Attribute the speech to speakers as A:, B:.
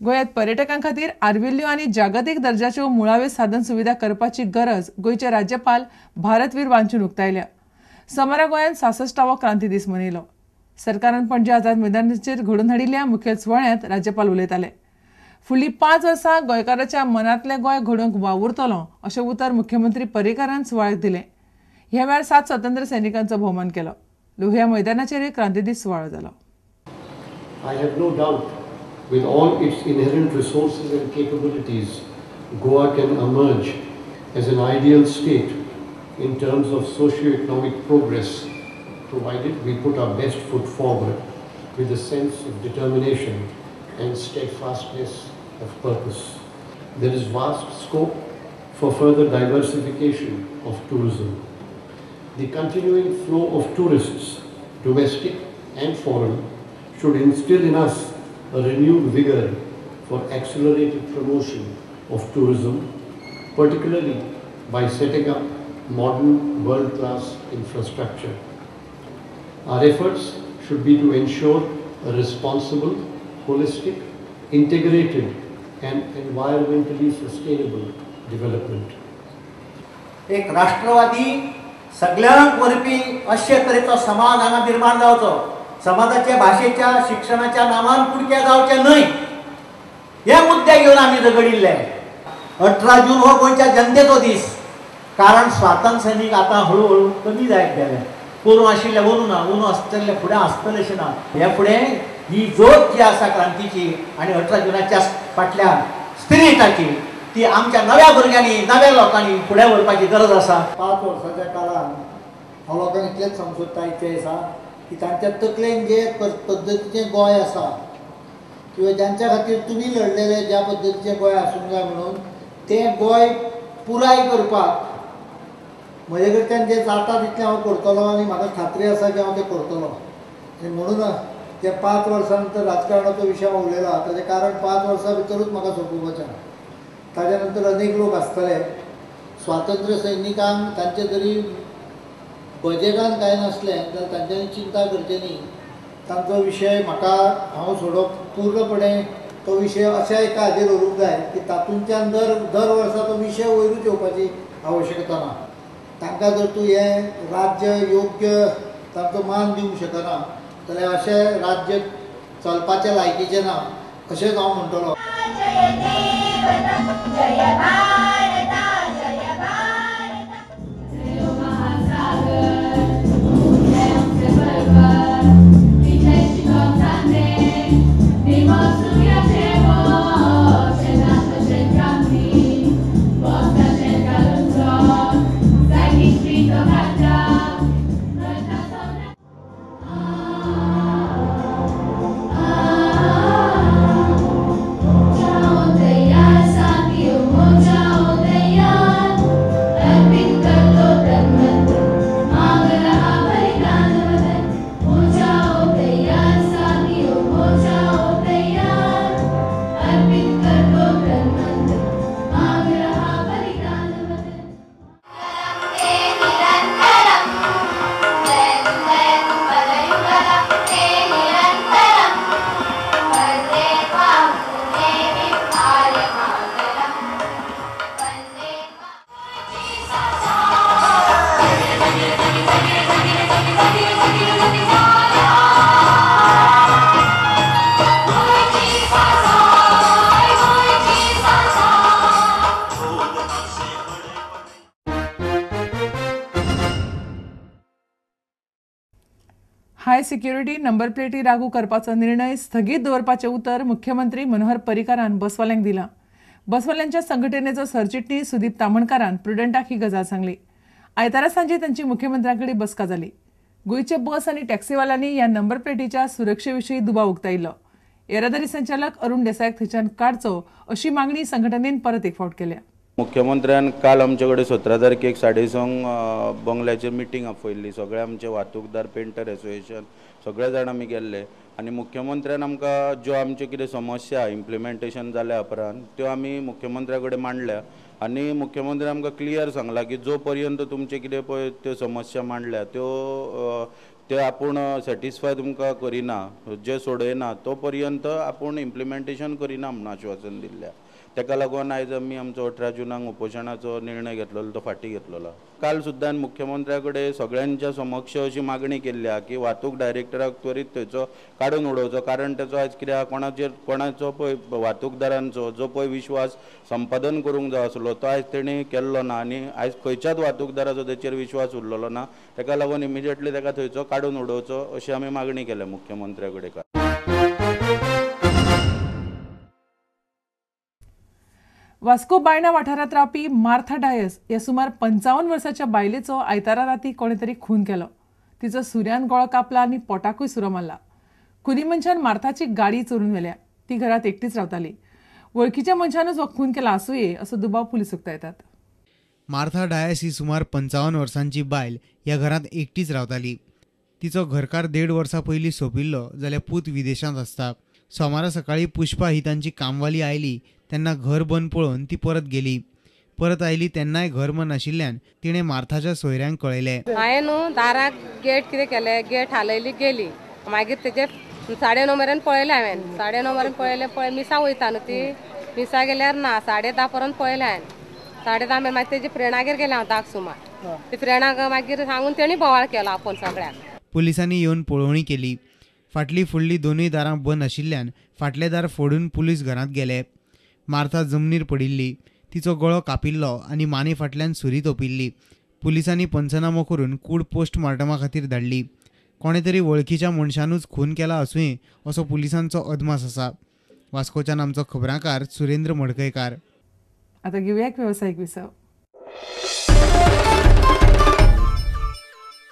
A: गोंयांत पर्यटकां खातीर आर्विल्ल्यो आनी जागतीक दर्जाच्यो मुळाव्यो साधन सुविधा करपाची गरज गोंयचे राज्यपाल भारतवीर वांचून उक्तायल्या. सोमारा गोंयांत 66वो क्रांती दीस मनयलो. सरकारान पणजे आझाद मैदानाचेर घडोवन हाडिल्ल्या मुखेल सुवाळ्यांत राज्यपाल उलयताले. फुडलीं 5 वर्सां गोंयकाराच्या मनांतलें गोंय घडोवंक वावुरतलो अशें उतर मुख्यमंत्री पर्रीकारान सुवाळ्याक दिलें. ह्या वेळार 7 स्वतंत्र सैनिकांचो भोवमान केलो. लोहिया मैदानाचेर क्रांती दीस सुवाळो जालो.
B: I have no doubt with all its inherent resources and capabilities, Goa can emerge as an ideal state in terms of socio-economic progress, provided we put our best foot forward with a sense of determination and steadfastness of purpose. There is vast scope for further diversification of tourism. The continuing flow of tourists, domestic and foreign, should instill in us a renewed vigor for accelerated promotion of tourism, particularly by setting up modern world-class infrastructure. Our efforts should be to ensure a responsible, holistic, integrated and environmentally sustainable development.
C: एक राष्ट्रवादी सगळ्यांक वरपी अशे तरेचो समाज हांगा निर्माण जावचो. समाजाच्या भाशेच्या शिक्षणाच्या नांवान कुडक्या जावचे न्हय हे मुद्दे घेवन आमी झगडिल्ले. 18 जून हो गोंयच्या जनतेचो दीस, कारण स्वातंत्र्य सैनीक आतां हळूहळू कमी जायत गेले. पोरूं आशिल्ले ओनू ना, ओनू आसतले फुडें आसतलेशें ना. हे फुडें ही जोत जी आसा क्रांतीची आनी 18 जुनाच्या फाटल्या स्पिरिटाची ती आमच्या नव्या भुरग्यांनी नव्या लोकांनी फुडें व्हरपाची गरज आसा.
D: 5 वर्साच्या काळान हांव लोकांक इतलेंच सांगूंक सोदता, इतलें आसा की तांच्या तकलेन जे पद्दतीचें गोंय आसा किंवा ज्यांच्या खातीर तुमी लढलेले ज्या पद्दतीचें गोंय आसूंक जाय म्हणून तें गोंय पुराय करपाक म्हजे कडच्यान जें जाता तितलें हांव करतलो आनी म्हाका खात्री आसा की हांव तें करतलो. आनी म्हणून ते 5 वर्सां नंतर राजकारणाचो विशय हांव उलयला ताचें कारण 5 वर्सां भितरूच म्हाका सोंपोवपाचें. ताज्या नंतर अनेक लोक आसतले. स्वातंत्र्य सैनिकांक तांचे जरी बजेटान कांय नासलें जाल्यार तांच्यांनी चिंता करची न्ही. तांचो विशय म्हाका हांव सोडप पूर्णपणे तो विशय अशा एका हाजेर व्हरूंक जाय की तातूंतल्यान दर वर्सा तो विशय वयरूच येवपाची आवश्यकता ना. तांकां जर तूं हें राज्य योग्य तांचो मान दिवंक शकना जाल्यार अशें राज्य चलपाचें लायकीचें ना अशेंच हांव म्हणटलो.
A: हाय सिक्युरिटी नंबर प्लेटी लागू करपाचो निर्णय स्थगीत दवरपाचें उतर मुख्यमंत्री मनोहर पर्रीकारान बसवाल्यांक दिलां. बसवाल्यांच्या संघटनेचो सरचिटणीस सुदीप तामणकारान प्रुडंटाक ही गजाल सांगली. आयतारा सांजे तांची मुख्यमंत्र्यां कडेन बसका जाली. गोंयचे बस आनी टॅक्सीवाल्यांनी ह्या नंबर प्लेटीच्या सुरक्षे विशीं दुबाव उक्तायिल्लो. येरादारी संचालक अरुण देसायाक थंयच्यान काडचो अशी मागणी संघटनेन परत एक फावट केल्या.
E: मुख्यमंत्र्यान काल आमचे कडेन 17 तारखेक 6:30 बंगल्याचेर मिटींग आपयल्ली. सगळे आमचे वाहतूकदार, पेंटर एसोसिएशन सगळे जाण आमी गेल्ले आनी मुख्यमंत्र्यान आमकां ज्यो आमच्यो कितें समस्या इम्प्लिमेंटेशन जाल्या उपरांत त्यो आमी मुख्यमंत्र्या कडेन मांडल्या आनी मुख्यमंत्र्यान आमकां क्लियर सांगलां की जो पर्यंत तुमचे कितें पळय त्यो समस्या मांडल्या त्यो ते आपूण सॅटिस्फाय तुमकां करिना, जे सोडयना तो पर्यंत आपूण इम्प्लिमेंटेशन करिना म्हणून आश्वासन दिल्लें. ताका लागून आयज आमी आमचो 18 जुनाक उपोशणाचो निर्णय घेतलेलो तो फाटीं घेतलेलो. काल सुद्दां मुख्यमंत्र्या कडेन सगळ्यांच्या समक्ष अशी मागणी केल्ली आहा की वाहतूक डायरेक्टराक त्वरीत थंयचो काडून उडोवचो, कारण तेचो आयज कितें आहा कोणाचेर कोणाचो पळय वाहतूकदारांचो जो पळय विश्वास संपादन करूंक जाय आसलो तो आयज तेणी केल्लो ना आनी आयज खंयच्याच वाहतूकदाराचो तेचेर विश्वास उरलेलो ना. ताका लागून इमिजिएटली ताका थंयचो काडून उडोवचो अशी आमी मागणी केल्या मुख्यमंत्र्या कडेन.
A: वास्को बायणा वाठारांत रावपी मार्था डायस ह्या सुमार 55 वर्साच्या बायलेचो आयतारा राती कोणे तरी खून केलो. तिचो सुऱ्यान गळो कापला आनी पोटाकूय सुरो मारला. खुनी मनशान मार्थाची गाडी चोरून व्हेल्या. ती घरांत एकटीच रावताली. वळखीच्या मनशानूच हो खून केला आसुये असो दुबाव पुलीस उक्तायतात.
F: मार्था डायस ही सुमार 55 वर्सांची बायल ह्या घरांत एकटीच रावताली. तिचो घरकार 1.5 वर्सां पयलीं सोंपिल्लो जाल्यार पूत विदेशांत आसता. सोमारा सकाळीं पुष्पा ही तांची कामवाली आयली तेन्ना घर बंद पळोवन ती परत गेली. परत आयली तेन्नाय घर बंद आशिल्ल्यान तिणें मार्थाच्या सोयऱ्यांक कळयलें.
G: हांवें न्हू दाराक गेट कितें केलें, गेट हालयली गेली. मागीर तेजे 9:30 मेरेन पळयलें हांवें. 9:30 मेरेन पळयलें, पळय मिसा वयता न्हू ती, मिसा गेल्यार ना 10:30 पर्यंत पळयलें हांवें. 10:30 मेरेन मागीर तेजे फ्रेंडागेर गेलें हांव 10 सुमार. ते फ्रेंडाक मागीर सांगून तेणी बोवाळ केलो आपोवन सगळ्याक.
F: पुलिसांनी येवन पळोवणी केली. फाटली फुडली दोनूय दारां बंद आशिल्ल्यान फाटलें दार फोडून पुलीस घरांत गेले. मार्था जमनीर पडिल्ली, तिचो गळो कापिल्लो आनी माने फाटल्यान सुरी तोपिल्ली. पुलिसांनी पंचनामो करून कूड पोस्टमार्टमा खातीर धाडली. कोणे तरी वळखीच्या मनशानूच खून केला आसुये असो पुलिसांचो अदमास आसा. वास्कोच्यान आमचो खबराकार सुरेंद्र मडकयकार.
A: आता घेऊया एक व्यावसायिक विसव.